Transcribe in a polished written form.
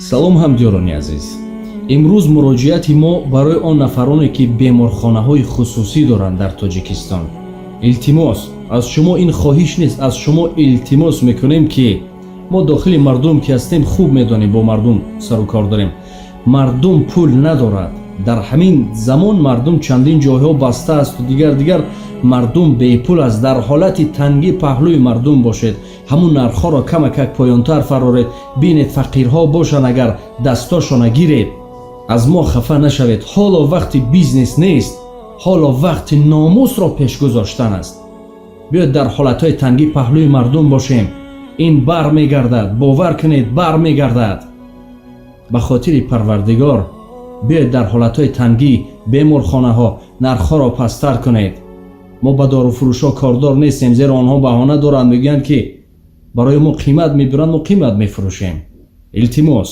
Салом, ҳамдиёрони азиз. Имрӯз муроҷиати мо барои он нафароне, ки беморхонаҳои хусусӣ доранд дар Тоҷикистон. Илтимос, аз шумо ин хоҳиш нест, аз шумо илтимос мекунем, ки мо дохили мардум ки ҳастем, хуб медонем, бо мардум сару кор дорем. Мардум пул надорад. Дар ҳамин замон мардум чандин ҷойҳо баста асту дигар дигар, мардум бепул аст. Дар ҳолати тангӣ паҳлӯи мардум бошед, ҳамун нархҳоро камакак поёнтар фароред. Бинед, фақирҳо бошанд агар, дастошона гиред. Аз мо хафа нашавед. Ҳоло вақти бизнес нест, ҳоло вақти номусро пеш гузоштан аст. Биёед, дар ҳолатҳои тангӣ паҳлӯи мардум бошем. Ин бармегардад, бовар кунед, бармегардад. Ба хотири Парвардигор, биёед, дар ҳолатҳои тангӣ, беморхонаҳо, нархҳоро пасттар кунед. Мо ба доруфурӯшҳо кордор нестем, зеро онҳо баҳона доранд, мегӯянд, ки барои мо қимат мебиранд, мо қимат мефурӯшем. Илтимос.